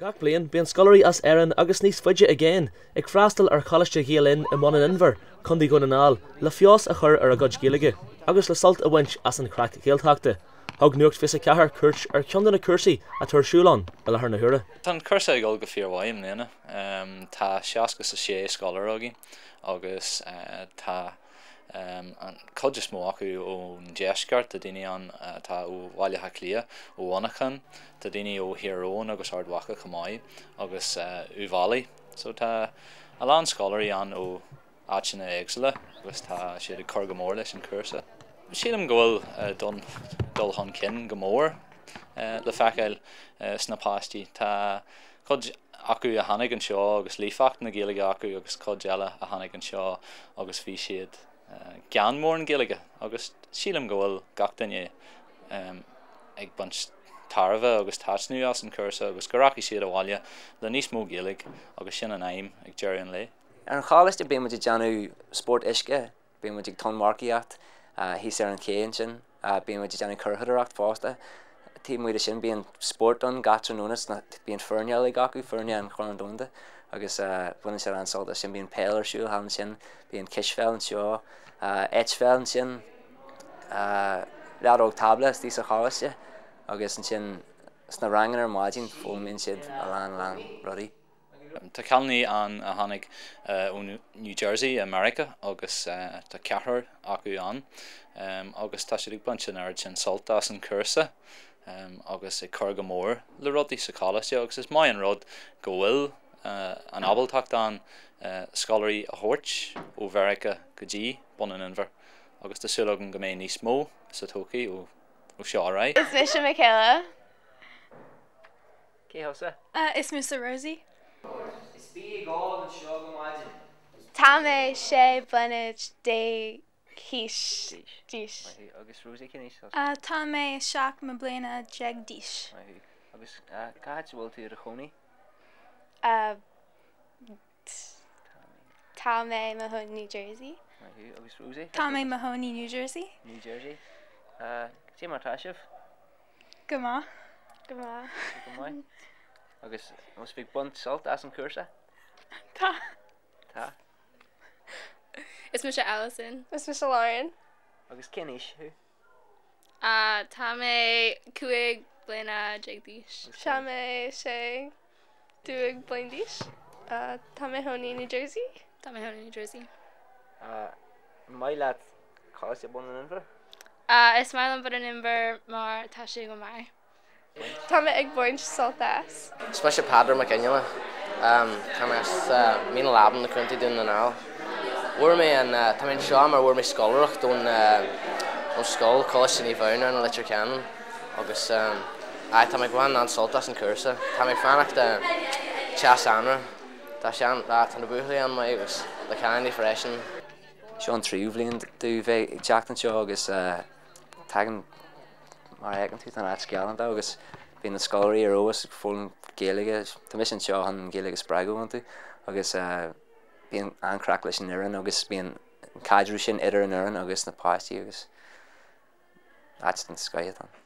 Gach bliain, bíonn scoláirí as Éirinn agus níos faide i gcéin ag freastal ar Choláiste Ghael Linn i mBun an Inbhir, Co. Dhún na nGall, le feabhas a chur ar a gcuid Gaeilge agus le sult a bhaint as an chraic Ghaeltachta. Thug Nuacht 24 cuairt ar cheann de na cúrsaí atá ar siúl ann i láthair na huaire. Tá an cúrsa ag dul go fíormhaith i mbliana. Tá 66 scoláire againn agus tá an chuid is mó acu ón deisceart, tá daoine ann atá ó Bhaile Átha Cliath, ó Mhuineachán, tá daoine ó Thír Eoghain agus Ard Mhacha chomh maith agus Uíbh Fhailí. So tá a lán scoláirí ann ó áiteanna éagsúla agus tá siad ag cur go mór leis an chúrsa. Sílim go bhfuil dul chun cinn go mór le feiceáil sna páistí. Tá cuid acu a tháinig anseo agus líofacht na Gaeilge acu agus cuid eile a tháinig anseo agus bhí siad gan mórán Gaeilge agus sílim go bhfuil gach duine ag baint tairbhe agus taitneamh as an chúrsa agus go rachaidh siad abhaile le níos mó Gaeilge agus sin an aidhm ag deireadh an lae. Ar an choláiste bíonn muid ag déanamh spórt uisce Bíonn muid ag tonnmharcaíocht thíos ar an ché ansin. Bíonn muid ag déanamh curachadóireacht fosta. Taobh amuigh de sin bíonn spórt ann gach tráthnóna. Bíonn foirne uilig acu, foirne an Chorn Domhanda agus baineann siad an-sult as sin. Bíonn peil ar siúl thall ansin, bíonn cispheil anseo, eitpheil ansin, leadóg tábla istigh sa choláiste agus ansin sna ranganna ar maidin foghlaimíonn siad a lán a lán rudaí. Tá cailíní ann a tháinig ó New Jersey i Meiriceá agus tá ceathrar acu ann agus tá siad ag baint an oiread sin sult as an chúrsa agus ag cur go mór le rudaí sa choláiste agus is maith an rud go bhfuil an ábaltacht ann scoláirí a thabhairt ó Mheiriceá go dtí Bun an Inbhir agus tá súil agam go mbeidh níos mó sa todhchaí ó seo ar aghaidh. Is mise Michaela. Cé thusa? Is mise Rosie. Is bí ag ól anseo go maidin. Tá mé 16 bliana d'aois. D'aois. Maith thú. Agus Rosie, cén aois thusa? Tá mé 17 mbliana d'aois. Maith thú. Agus cá háit a bhfuil tú i do chónaí? Tá mé i mo chónaí New Jersey. Maith thú. Agus Rosie? Tá mé i mo chónaí New Jersey. New Jersey. Cad é mar atá sibh? Go maith. Go maith. Go maith. Agus an bhfuil sibh ag baint sult as an chúrsa? Tá. Tá. Is mise Alison. Is mise Lauren. Agus cén aois thú? Tá mé 15 bliana d'aois. Tá mé 16 bliain d'aois. Tá mé i mo chónaí New Jersey. Tá mé i mo chónaí New Jersey. An maith leat Coláiste Bun an Inbhir? Is maith liom Bun an Inbhir mar tá sé go maith. Tá mé ag baint sult as. Is mise Peadar Mac Fhionnghaile. Tá mé as Mín na Leaban i Contae Dún na nGall. Fuair mé an, tá mé anseo mar fuair mé scoláireacht ón ón scoil, Coláiste Naomh Adhamhnáin i Leitir Ceanainn agus aye tá mé ag baint an-sult as an cúrsa. Tá mé ag fanacht teach Sandra. Tá sé an, tá na buachaillí an-mhaith agus na cailíní freisin. Seo an tríú bhliain domh bheith ag teacht anseo agus tagann, mar a fheiceann tú, tá an áit galánta agus bíonn na scoláirí ar fheabhas ag foghlaim Gaeilge. Tá mise anseo chun an Ghaeilge a spreagadh iontu agus bíonn an-chraic leis an fhoireann agus bíonn an caidreamh sin idir an fhoireann agus na páistí agus áit den scoith atá ann.